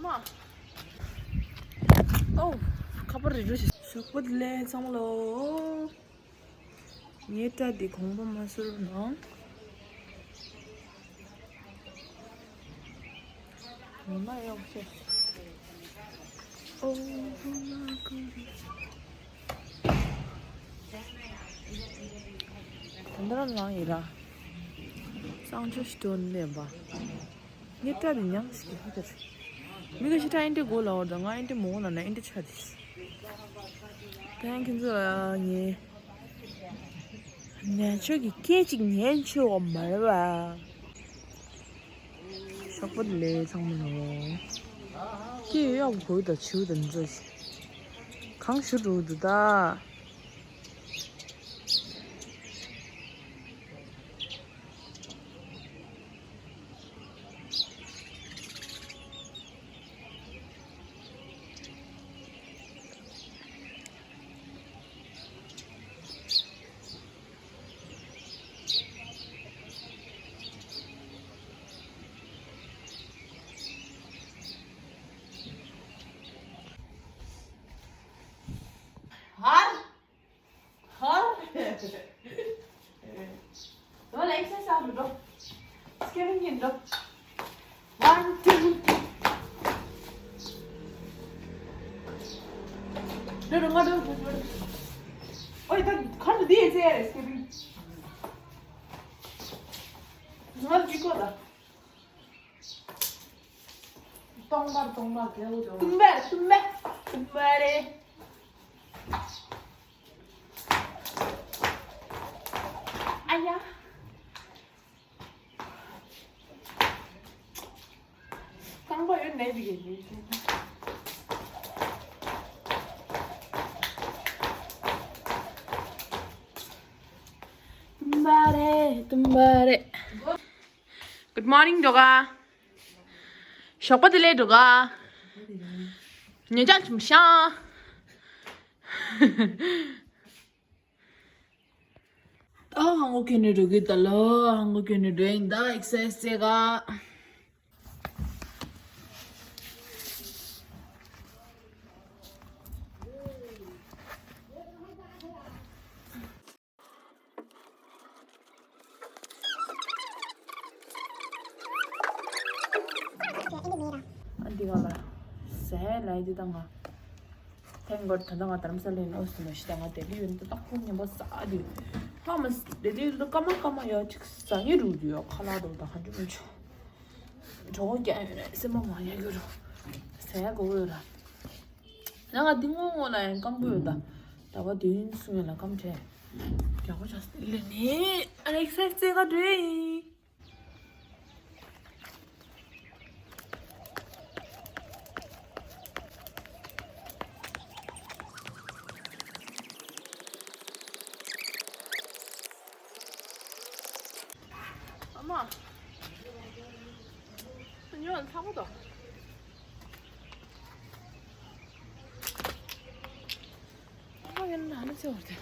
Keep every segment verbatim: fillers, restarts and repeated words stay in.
མ། ཨོ། ཁ་པར་རེ་རེ་ཞིག་ཞོགས་པ་བདེ་ལེགས་ཚང་མ་ལོ། ངའི་སྐྲ་འདི་གོང་པ་མ་བཟོ་རོགས་གནང་། ངོ་མ་གཡོག་ཤོག་ཨོ་ཧོ་མ་ཀུ་རི། ད་ལྟ་རང་ལངས་ཡིན་ར། གསང་སྤྱོད་ཞིག་སྤྲོད་ནས་པ། ངའི་སྐྲ་དེ་ཉམས་ཤིག་ཧ་གར། མི་ཁ་ཤས་ཁྲ་ཨིན་ཏྲེ་དགོས་ལབ་པ་དང་ང་ཨིན་ཏྲེ་མོ་ལབ་ན་ཨིན་ཏྲེ་ཆ་དེ། ད་ཁྱེད་ཚོ་ལ་ངས་ནས་ཆོས་ཀྱི་སྐད་ཅིག་ཉན་ཆོས་འོ་མ་རེད་བ། ཞོགས་པ་བདེ་ལེགས་ཚང་མ་ལོ། སྐྱེས་ཡོད་ཡག་གོ་ད་བྱིའུ་དང་འཛོ་ཞིག་གང་ཞུ་འགྲོ་འདུག་ད། ཧར། ཧར། དོ་ལ་ཨེག་སར་སའིཛ་འགྲོ། སི་ཀིབ་པིང་གི་འགྲོ། ཝན་ཊུ་ཐི། འགྲོ་འགྲོ་ང་འགྲོ་འགྲོ་འགྲོ། ཨོ་ཡ་ད་ཁར་དུ་འདི་ཡེ་ཙེ་ཡ་རེད་སི་ཀིབ་པིང་། ང་འགྲོ་གཅིག་པོ་ད། སྟོང་པར་སྟོང་པར་དེའུ་དེའུ། ཏུམ་པར་ཏུམ་པར་ཏུམ་པ་རེ། ཨ་ཡ། རྐང་པ་ཡོད་ནས་དེ་གས་ཡོད། ཏུམ་པ་རེ་ཏུམ་པ་རེ། Good morning འགྲོ་ག་ཞོགས་པ་བདེ་ལེགས་འགྲོ་ག་ཉེ་ཆར་ཆུམ་ཤང་། ད་ཧང་གོ་ཁྱོད་ནས་འགྲོ་གི་ད་ལོ་ཧང་གོ་ཁྱོད་ནས་འགྲོ་ཡིན་ད་ཨེག་སར་སའིཛ་རྩེ་ག་ཨ་འདི་ག་ལ། ཟས་ལ་འདི་དང་ང་། ཐེངས་འགོར་ད་ལྟ་ང་དྷ་རམ་ས་ལ་ཡིན་ཨོ་སི་མ་ཤི་ད་ང་ལྡི་ལི་ཡོད་ད་ཏག་ཏག་ཉམས་པ་ཟ་དུས། ཧ་མ་ལྡི་ལི་ཡོད་ད་སྐར་མ་སྐར་མ་ཡ་གཅིག་ཟ་ཉེ་རུ་དུས་ཡ་ཁ་ལག་དང་ད་ག་འདྲ་མི་ཆོག་གྲོགས་པོ་རྒྱག་ཡོད་རེད་སེམས་པ་མ་ཡག་གི་རུ། ཟས་དགོས་ཡོད་ར། ང་ང་འདི་སྔོན་སྔོན་ལ་ཡང་སྐམ་པོ་ཡོད་ད། ཟླ་བ་བདུན་གསུམ་ཡོད་ལ་སྐམ་བྱས། རྒྱག་པོ་ཆགས་སོང་ལེ་ནི། ཨ་ལེག་སར་སའིཛ་རྩེ་ག་འགྲོ་ཡིན། ཨ་མ། ཉོ་ཚ་པོ་དང་། ཨ་ཡན་ན་ཧ་ན་ཚེ་བར་དེ།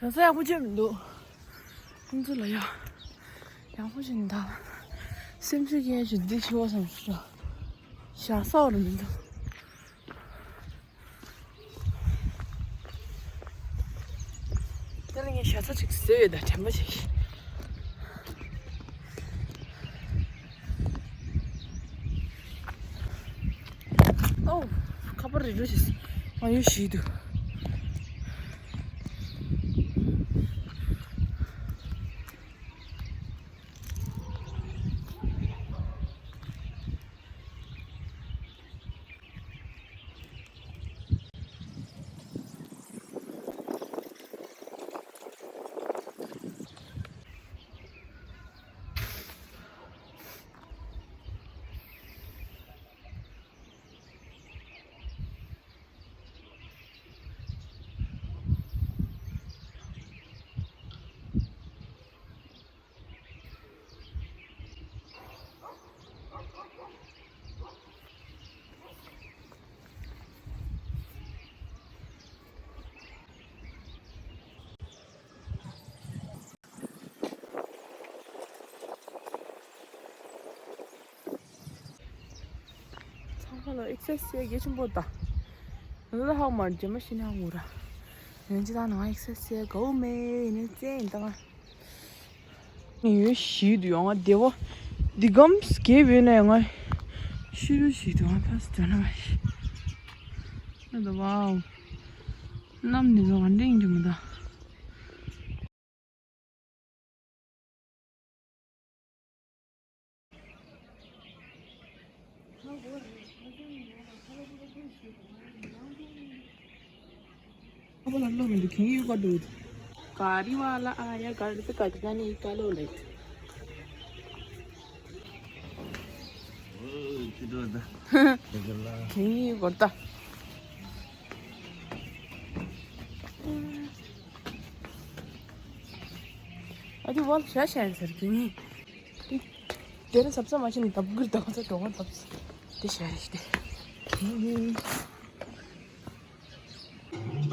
བྱ་ས་ཡག་པོ་ཅིག་མི་འདུག་ཁོང་ཚོ་ལ་ཡག་ཡག་པོ་ཅིག་མི་འདུག་སེམས་ཤུགས་སྐྱེ་ཡག་ཅིག་འདི་ཆེ་བ་བསམ་སོང་། བྱ་ས་བར་མི་འདུག་དེ་ལ་ངས་ཞག་ཚ་ཅིག་བཟོས་ཡོད་ད་དྲན་པ་ཅིག་ཨོ། ཁ་པར་རེ་རེ་ཞིག་ང་ཡོད་ཞིག་འདུག་ཁ་ལོ་ཨེག་སར་སའིཛ་གལ་ཆེན་པོ་ད། ང་ལ་ཧ་མ་རྗེས་མ་ཤི་ན་ངུ་ར། ཡང་ཅི་ད་ནང་ཨེག་སར་སའིཛ་དགའ་བོ་མེད་ཡིན་ནི་ཙེ་ཡིན་ད་ང་། ངས་ཡོད་ཞིག་ཏུ་ཡོང་ང་བདེ་བོ། འདི་གམ་སྐྱེས་བོད་ནས་ང་། ཤི་རུ་ཞིག་ཏུ་ང་ཕ་སི་དོན་ན་མ་ཤི། ཨ་ད་ཝའོ། གནམ་འདི་ཚོ་ག་འདྲ་ཡིན་གྱི་མི་ད། ཁ་པ་ལ་བློ་མི་འདུག་གིན་ཡོད་ག་འདུག་ག་རི་བ་ལ་ཨ་ཡ་གར་སི་ཀ་ཅི་ར་ནི་ཀ་ལོ་ལེ། གིན་ཡོད་ག་ད། ཨ་ཏི་ཝལ་ཤ་ཤ་ཡིན་ཟེར་གི་ནི། དེ་རིང་ཟབ་ཟབ་མ་བྱས་ནས་ལྡབ་གིར་ལྡབ་ཚ་གྲོགས་པོ་ལྡབ་ཚ། དེ་ཤ་རེ་ཞིག་དེ།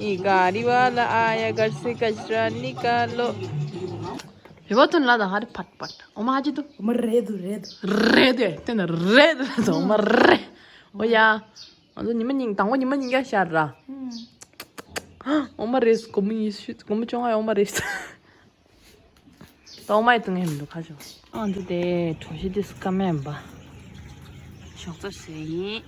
ཨི་ག་རི་བ་ལ་ཨ་ཡ་གར་སི་ཀ་ཅི་ར་ནི་ཀ་ལོ། རེ་བ་ཐོན་ལ་ད་ཧ་རི་ཕད་ཕད། འོ་མ་ཧ་ཅི་དུ། འོ་མ་རེད་དུ་རེད་དུ། རེད་དུ་དེ་ན་རེད་དུ་འོ་མ་རེད། འོ་ཡ། ང་ཚོ་ཉི་མ་གཉིས་དང་པོ་ཉི་མ་གཉིས་ཀ་ཤར་ར། འོ་མ་རེད། སྒོར་མོ་ཉི་ཤུ་སྒོར་མོ་བཅོ་ལྔ་འོ་མ་རེད། ཏོག་མའི་ཏུ་ངེམ་འདུག་ཁ་ཤོ། ཨང་དུ་དེ་གྲོ་ཞི་དེ་སྐམ་མེན་པ། ཞོག་ཚ་ཟེ་ཡིན།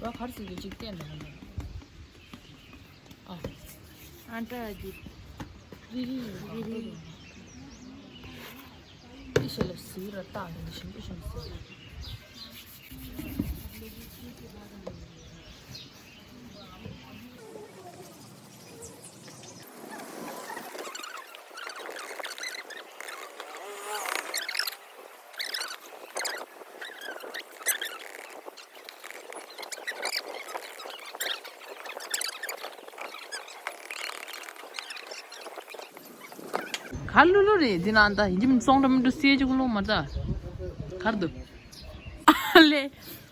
ཨ་ཁར་སི་གི་ཅིག་བསྟན་དང་། ཨ། ཨ་འདྲ་གི། རི་རི་རི་རི། ཏི་ཤ་ལ་སི་ར་ཏང་ནི་ཞིམ་པོ་ཞིམ་སོང་། ག་ལུ་ལུ་རེད་འདི་ན་ད་ཡིན་གྱི་མིན་སོང་འགྲོ་མི་འགྲོ་སེ་ཅིག་ལོ་མ་ད། གར་དུ། ཨ་ལེ།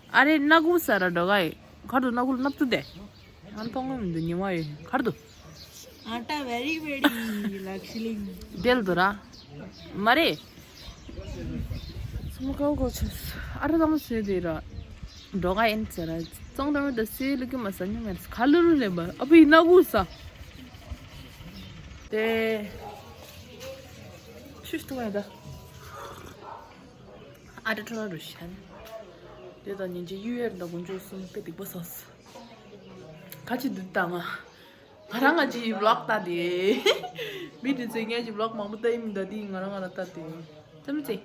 ཨ་རེ་སྣ་ཁུག་ས་ར་འགྲོ་ག་ཡི་གར་དུ་སྣ་ཁུག་སྣབས་ཏུ་དེ། ང་མཐོང་གི་མི་འདུག་ཉི་མ་ཡོད་གར་དུ། ཨ་ཏ་very very luxury. དེལ་དུ་ར། མ་རེད། སུ་མོ་ཀའོ་ཀའོ་ཆོས། ཨ་ར་དང་མོ་ཟེར་དེ་ར། འགྲོ་ག་ཡིན་ཟེར་ར། ཙང་དང་མོ་ད་སེ་ལུ་ཀི་མ་ས་ཉུ་མེར་ཁ་ལུ་རུ་ལེ་བ་ཨ་བི་ན་གུ་ས། དེ། ཆུ་ཏུ་ཡ་ད། ཨ་ཏ་ཁྲོ་ར་རུ་ཤན། དེ་དང་ཉིན་གྱི་ཡུ་ཡར་ད་དགུན་ཆོས་གསུམ་དཔེ་སྡིག་པ་སོགས། ཁ་ཆེ་འདུག་ད་ང་། ང་རང་ང་ཅིག་ཝི་ལོག་ལྟ་དེ། མི་དེ་ཚོས་ངའི་ཅིག་ཝི་ལོག་མང་པོ་ལྟ་ཡིན་མི་འདུག་དེ་ང་རང་ང་རང་ལྟ་དེ། ཙམ་ཙེ།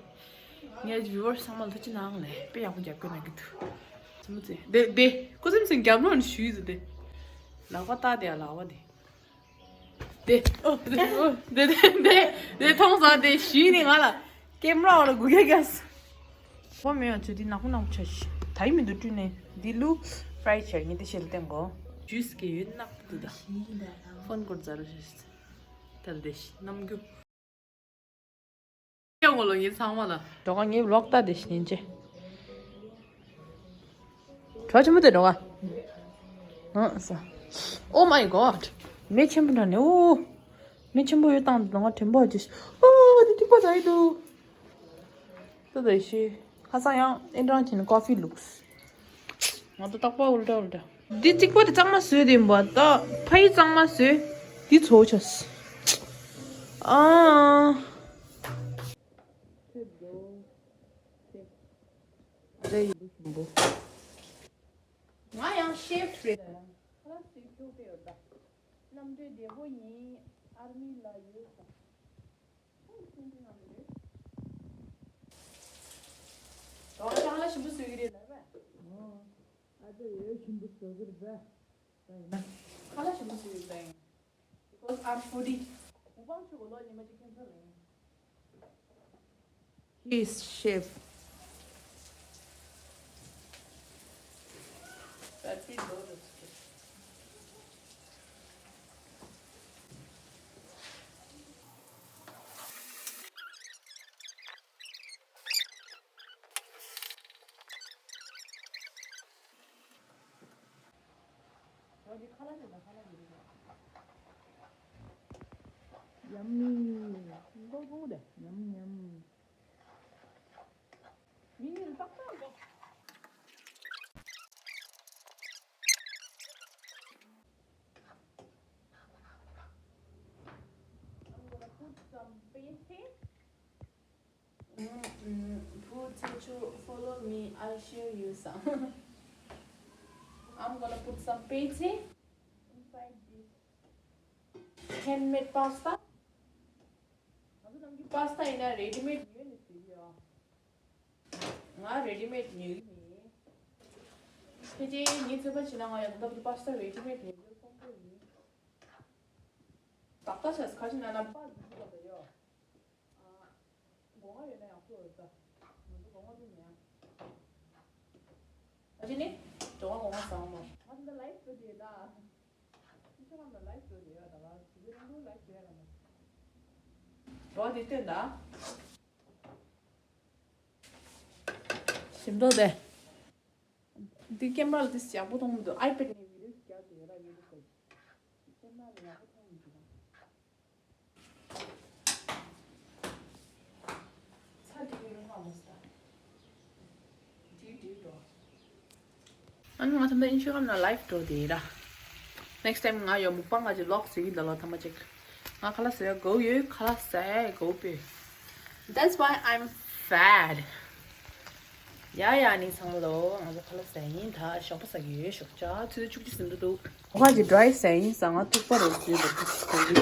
ངའི་ཅིག་ཝི་ཝར་སི་ཚང་མ་ལ་ཐུགས་རྗེ་གནང་ལེ་དཔེ་ཡག་པོ་རྒྱབ་སྐྱོར་གནང་གི་འདུག་ཙམ་ཙེ། དེ་དེ་ཁོ་ཙམ་ཙེ་རྒྱབ་ལོག་ནས་ཞུས་ཟེར་དེ། ལག་པ་ལྟ་དེ་ཡ་ལག་པ་དེ། དེ་ཨོ་དེ་ཨོ་དེ་དེ་དེ་དེ་མཐོང་ས་དེ་ཞུས་ནས་ང་ལ་ཀེམ་ར་འོག་ལ་སྒུག་ཡ་རྒྱག་ཁོ་མེད་ཡང་ཚོད་དེ་ནག་པོ་ནག་པོ་ཆ་ཞིག་ད་ཡི་མི་འདུག་བཀྲུས་ནས་འདི་ལུ་ཕ་རའི་ཆེར་ཉིན་དེ་ཤེལ་བསྟན་གོ་ཇུས་ཀྱི་ཡོད་ནག་པོ་འདུག་ད་ཕོན་སྐོར་ཛ་རུ་ཞིག་དལ་དེ་ཤི་ནམ་རྒྱུ། ཡང་ངོ་ལོ་ངའི་ཚང་མ་ལ་འགྲོ་ག་ངའི་ཝི་ལོག་ལྟ་དེ་ཤི་ཉིན་ཅེ། གྲོ་ཆེན་མོ་དེ་འགྲོ་ག་ཨ་ས། Oh my god. མེ་ཆེན་པོ་འདྲ་ནི་ཨོ། མེ་ཆེན་པོ་ཡོད་དང་འགྲོ་ག་དྲན་པོ་ཅེ། ཨོ་དེ་ཐིག་པ་ད་ཡི་འདུག་ད་ད་ཤི། ཁ་སང་ཡང་ཨེ་འདྲ་བྱས་ནས་ཀོ་ཕི་ལུགས། ང་ད་རྟག་པར་ཨུལ་ཏྲ་ཨུལ་ཏྲ། འདི་གཅིག་པོ་དེ་གཙང་མ་བཟོས་དེ་ཡིན་པ་ད་ཕ་ཡི་གཙང་མ་བཟོས། འདི་ཚོ་ཆོས། ཨ། རེ་ཡིན་པོ་ཞིམ་པོ། ང་ཡང་ཤེབ་རེད། ཁ་ལག་ཞིག་ཁྱོག་པའི་འོ་ད། གནམ་གྲུའི་བདེ་པོ་ཡིན་ཨར་མི་ལ་ཡོད་ས། ཁ་ལག་ཞིམ་པོ་བཟོ་གི་རེད་ལབ་པས། ཨ་ཅག་ཡོད་ཞིམ་པོ་བཟོ་གི་རེད་པས། ད་ཡིན་ན། ཁ་ལག་ཞིམ་པོ་བཟོ་གི་རེད་ད་ཡིན། Because I'm foodie. དབང་ཆོས་གོ་ལོ་ཉི་མ་གཅིག་ཁྱིམ་ཚང་ལ་ཡིན། He's chef. That's it, though. Yummy. Go, go there. Yum, yum. I'm gonna put some paste here. Mm, mm, Pu Tsechu, follow me, I'll show you some. I'm gonna put some pete inside this handmade pasta. Pasta in a ready-made ཉོས་ནས་བཟོས་ཡོད། ང་ready-made ཉོས་ནི་མིན། ཕལ་ཆེར་ངའི་ཚོད་དཔག་བྱས་ན་ང་ཡང་ད་ལྟ་pasta ready-made ཉོས་ཡོད་ཁོམ་པོ་ཡིན། ཏག་ཏག་བྱས་ཁ་ཅིག་ན་ན་པ་འདི་ཚོ་ལ་ཡོད། སྒོ་ང་ཡོད་ན་ཡག་པོ་རེད་ད། ང་ཚོ་སྒོ་ང་ཚོ་མེད་ཨ། ཨ་ཅེ་ནི། འགྲོ་བ་སྒོ་ང་བཟང་མོ། ང་ཚོ་ལའིབ་བཟོ་དེ་ད། ཁྱེད་ཚོ་ལ་ལའིབ་བཟོ་དེ་ཡོད་ད་ལ་དེ་རིང་ལུག་ལའིབ་བཟོ་ཡ་ལ་མ། འགྲོ་བ་དེ་སྟོན་ད། ཞིམ་མདོག་དེ། འདི་ཀེམ་ར་ལ་དེ་ཡག་པོ་མཐོང་མི་འདུག་ཨའི་པེ་ཌི་ནས་བི་ཌི་ཡོ་རྒྱག་དེ་ཡོད་ལ་ཡོད་དུ་གོ། ཀེམ་ར་ལ་ཡག་པོ་མཐོང་མི་འདུག་ཚ་འདི་གི་རུང་བ་མོ་སྟ། ཌི་ཌི་རོ། ཨ་ནི་ང་ད་ལྟ་ཨིན་སི་ཊ་གྷ་རམ་ནང་ལའིབ་འགྲོ་དེ་ར། Next time ང་ཡོ་མུག་པང་ང་ཅི་ལོག་ཟེར་གི་འདི་ལོ་ཐ་མ་ཅིག་ང་ཁ་ལག་ཟ་ཡ་དགའ་ཡོད། ཁ་ལག་ཟ་ཡ་དགའ་པོས། That's why I'm fat. ཡ་ཡ་ནི་ཚང་མ་ལོ། ང་ཚོ་ཁ་ལག་ཟ་ཡིན། ད་ཞོགས་པ་ཟ་གི་ཡོད། ཞོགས་ཇ་ཆུ་ཚོད་བཅུ་གཅིག་ཟིན་འགྲོ་འདུག་ཁོ་ཁ་ཅིག་ཌ་རའི་ཟ་ཡིན་ཟ། ང་ཐུག་པ་རེད་ཟེར་བ་དུ་ཞིག་གོ་གི་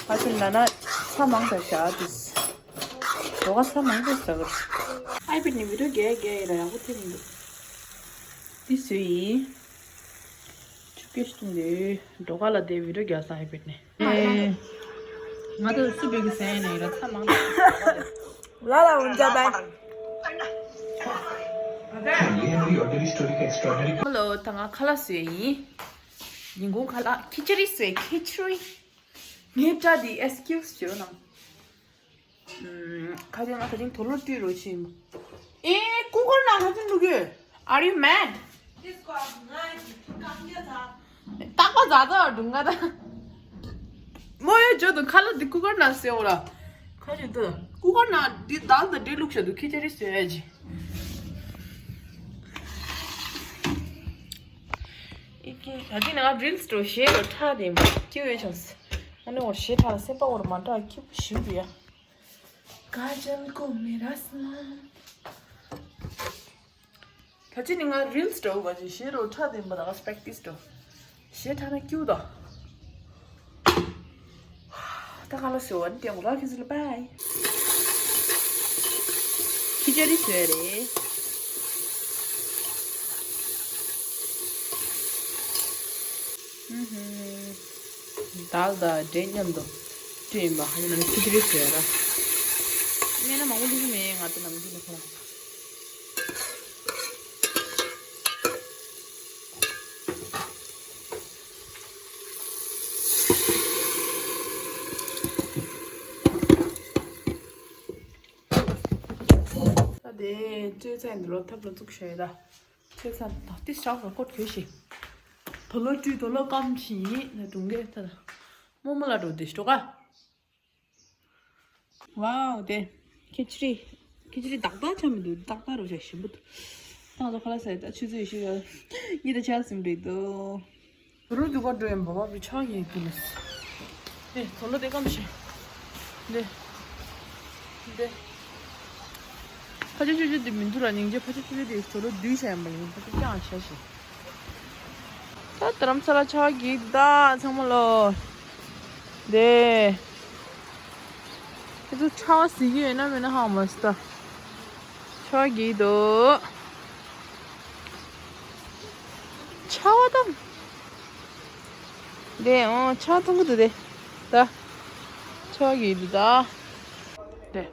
ཁ་ཅིག་ན་ན་ཚ་མང་དྲགས་བཞག་དུས་ཞོགས་ཀ་ཚ་མང་པོ་ཟ་གི་རེད། ཨའི་པེ་ཌི་ནས་བི་ཌི་ཡོ་རྒྱག་རྒྱག་ཡིན་ལ་ཡག་པོ་ཐེབས་མི་འདུག་འདི་སུ་ཡིན། ཆུ་སྐྱེས་བཏུང་དེ་འགྲོ་ག་ལ་དེ་བི་ཌི་ཡོ་རྒྱག་ས་ཨའི་པེ་ཌི་ནས། ཨེ། ང་ཚོ་སུ་བོད་ཀྱི་ཟས་ནས་ར་ཚ་མང་། ལ་ལ་འོན་ཅག་བས། ཧ་ལོ། ད་ང་ཁ་ལག་བཟོས་ཡིན། ཉིན་གུང་ཁ་ལག་ཁི་ཅི་རི་བཟོས། ཁི་ཅི་རི། ངའི་སྐྲ་འདི་ཨེག་སི་ཁིའུ་སི་བྱེད་རོགས་གནང་། ཁ་ཅིག་ང་ད་ཅིང་དུག་ལོག་བཀྲུས་རོགས་བྱིན། ཨེ། ཀུ་ཀར་ནང་ཁ་ཅིག་བླུགས་ཡོད། Are you mad? རྟག་པ་ཛ་ཛ་བར་འདུག་ང་ད། མོ་ཡོད་བརྗོད་དུ་ཁ་ལག་འདི་ཀུ་ཀར་ནང་བཟོས་འོ་ར། ཁ་ཅིག་ཏུ་ཀུ་ཀར་ནང་འདི་དལ་དང་འདྲེ་བླུགས་བཞག་འདུག་ཁི་ཅི་རི་བཟོས་ཡ་ཅི། ཨི་ཀེ་ད་ཅི་ནང་རིལ་སི་འགྲོ་ཞེས་རོ་ཁྲག་དེ་སྐྱེ་བའི་ཆང་སི། ཨ་ནི་འོ་ཞེས་ཁྲག་ལ་སེམས་པ་འོར་མ་འདྲ་ཁྱི་པོ་ཞིག་འདུག་ཡ། ཀ་ཇལ་གོ་མེ་ར་སྣང་། ད་ཅི་ནི་ང་རིལ་སི་འགྲོ་བ་ཅི་ཞེས་རོ་ཁྲག་དེ་འབའ་ད་ང་སྤེག་ཏིས་འགྲོ། ཞེས་ཁྲག་ན་སྐྱུ་དོ། ད་ག་ལ་སོ་ཨ་ནི་ཏེ་ངོ་ལ་ཁི་ཟི་ལ་བྷའི། ཁི་ཅི་རི་སོ་རེད། ཨུ་ཧུ། དལ་དང་འདྲེ་མཉམ་དུ་བཀྲུས་ཡིན་པ་ཧ་ཡིན་ན་ཁི་ཅི་རི་སོ་ར། སྨན་སྣ་མང་པོ་བླུགས་ཀྱི་མེད། ང་ཚོ་ནམ་རྒྱུན་ནས་ཁོ་རང་། ད་དེ་སྤྲོད་ཚན་འདི་ལོ་ཐབ་ལ་བཙུགས་བྱས་ད། སྤྲོད་ཚན་ད་ཏི་ཤག་ལ་ཀོ་གྱོད་ཤིག་དོ་ལོ་བཀྲུས་དོ་ལོ་སྐམ་ཕྱིན་ཡིན་ན་སྒྲུང་གས་ད་ད། རྨོ་མོ་ལ་འགྲོ་དེ་ཤོ་ག་ཝའོ་དེ། ཁི་ཅི་རི། ཁི་ཅི་རི་ཏག་ཏག་ཆ་མི་འདུག་ཏག་ཏག་རུ་ཆ་ཞིམ་པོ་འདུག་ཏང་ཏོ་ཁ་ལ་ཟས་ད་ཆུ་ཚོད་ཤི་ཡོད། གཉིད་ད་ཆ་ཟིན་པའི་འདུག་དོ་རུ་འདུག་ག་འགྲོ་ཡིན་བ་བ་བི་ཆག་ཡིན་ཀི་ལས། དེ་དོ་ལོ་དེ་སྐམ་ཤི། དེ། དེ། ཕ་ཆ་ཆུ་ཆུ་དེ་མི་འདུག་ར་སྙིང་རྗེ་ཕ་ཆ་ཆུ་ཆུ་དེ་དོ་ལོ་བསྡུས་བྱས་ཡིན་པ་ཡིན་ཕ་ཆ་ཀྱང་ཆ་ཤི། ད་དྷ་རམ་ས་ལ་ཆར་པ་གིས་ད་ཚང་མ་ལོ། དེ། ཁྱེད་ཚོ་ཆར་པ་གཟིགས་ཀྱི་ཡོད་ན་མེད་ན་ཧ་མ་སི་ད། ཆར་པ་གིས་དོ། ཆར་པ་དང་། དེ་ཨོ་ཆར་པ་གཏོང་གི་འདུག་དེ། ད། ཐོག་གི་འདུག་ད། དེ།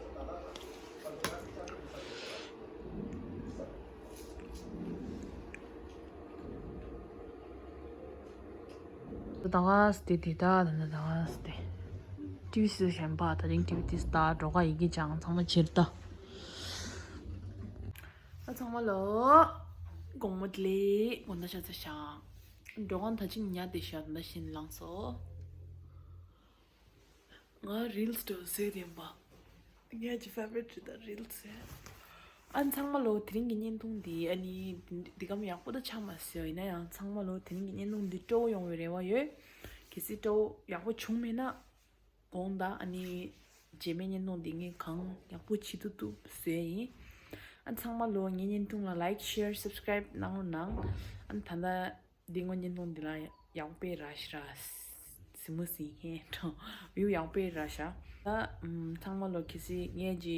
ད་ག་སྟེ་དེ་ད་ད་ད་ག་སྟེ། ཊི་ཝི་སི་གཞན་པ་ད་རིང་ཊི་ཝི་དེ་ད་འགྲོ་ག་ཡི་གེ་ཅང་ཚང་མ་ཕྱིར་ད། ཨ་ཚང་མ་ལོ། དགོང་མོ་ལེ་དགོང་ད་ཤ་ཚ་ཤ། འགྲོ་གང་ད་ཅིག་ཉལ་བསྡད་ཤག་ད་བཞིན་ལངས་སོ། ང་རིལ་སི་འགྲོ་བཟོས་དེ་ཡིན་པ། ངའི་ཅི་ཕེ་ཝ་རི་ཊི་རེད་ད་རིལ་སི་ཟེར། ཨ་ཚང་མ་ལོ་དེ་རིང་གི་བརྙན་ཐུང་འདི་ཨ་ནི་འདི་གམ་ཡག་པོ་ད་ཆགས་མ་སོང་། ཡིན་ན་ཡང་ཚང་མ་ལོ་དེ་རིང་གི་བརྙན་ཐུང་འདི་སྤྲོ་བོ་ཡོང་བའི་རེ་བ་ཡོད། གལ་སྲིད་སྤྲོ་བོ་ཡག་པོ་བྱུང་མེད་ན། དགོངས་དག་ཨ་ནི་རྗེས་མའི་བརྙན་ཐུང་འདི་ངས་གང་ཡག་པོ་བྱེད་ཐུབ་ཐུབ་བཟོས་ཡིན། ཨ་ཚང་མ་ལོ་ངའི་བརྙན་ཐུང་ལ་ལའིཀ་ཤེར་སབ་སི་ཀ་རའིབ་གནང་རོགས་གནང་། ཨ་ད་ལྟ་འདི་སྔོན་བརྙན་ཐུང་འདི་ལ་ཡག་པོ་ར་ཤི་ར། སི་མུ་སི་ཧེ་ཏོ་བིའུ་ཡག་པོ་ར་ཤ། ད་ཨམ་ཚང་མ་ལོ་གལ་སྲིད་ངའི་ཅི་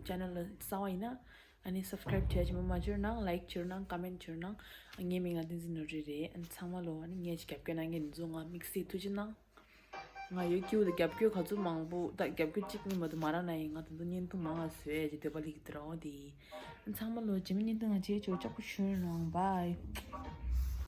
ཅེ་ནལ་ལ་གསར་པ་ཡིན་ན་ཨ་ནི་སབ་སི་ཀ་རའིབ་བྱས་ཅི་མ་མ་བྱོས་རོགས་གནང་། ལའིཀ་བྱོས་རོགས་གནང་། ཀོ་མེན་ཊི་བྱོས་རོགས་གནང་། ངའི་མིང་ལ་བསྟན་འཛིན་ནོར་བུ་རེད། ཨ་ནི་ཚང་མ་ལོ་ཨ་ནི་ངའི་ཅི་རྒྱབ་སྐྱོར་གནང་མཁན་ཚོ་ང་དམིགས་བསལ་ཐུགས་རྗེ་གནང་། ང་ཡོད་ཀྱི་འོ་ད་རྒྱབ་སྐྱོར་ག་ཚོད་མང་པོ་ད་རྒྱབ་སྐྱོར་གཅིག་གཉིས་མ་གཏོགས་མ་རག་ན་ཡིན། ང་ད་དུང་བརྙན་ཐུང་མང་ང་བཟོས་ཡ་ཅི་འདོད་པ་ལྷིག་གི་དེ་རང་འོ་དེ་ཡིན། ཚང་མ་ལོ་རྗེས་མའི་བརྙན་ཐུང་ང་བཅས་ཆོག་ཅག་པོ་ཞུ་རང་བྷའི།